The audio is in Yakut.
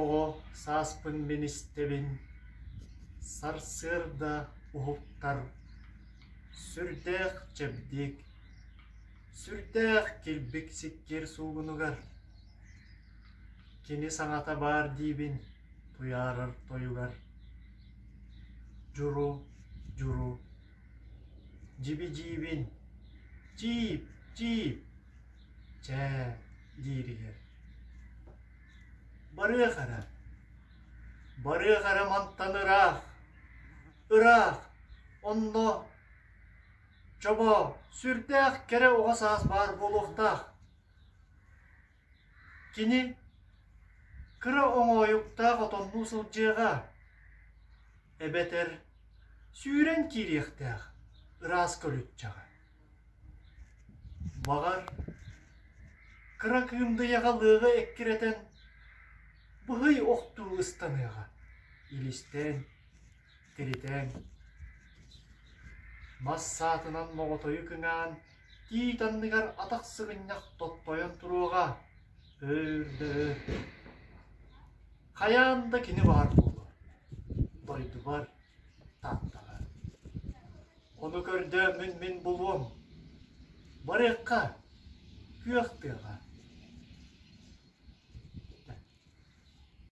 Оҕо сааспын мин истэбин, сарсыарда уһуктар, сүрдээх чэбдик, сүрдээх килбик сиккиэр суугунугар. Кини саҥата баар диибин туйаарар тойугар. Дьуру, дьуру, дьиби-дьиибин, чиип, чиип, чээ дииригэр. Барыах эрэ, барыах эрэ мантан ыраах, ыраах, онно чобо, сүрдээх кэрэ оҕо саас баар буолуохтаах. Кини кыра оҥоойуктаах отоннуу сылдьыаҕа, эбэтэр сүүрэн киириэхтээх ыраас көлүччэҕэ. Баҕар, кыра кыымдыйаҕа лыаҕы эккирэтэн, быһый охтуу ыстаныаҕа, илистээн, тиритэн, мас саатынан моҕотойу кыҥаан, тиит анныгар атах сыгынньах тоттойон туруоҕа, өөр да өр. Хайаан да кини баар буолуо, дойдубар Тааттаҕа. Ону көрдөөммүн мин булуом. Барыахха, күөх тыаҕа.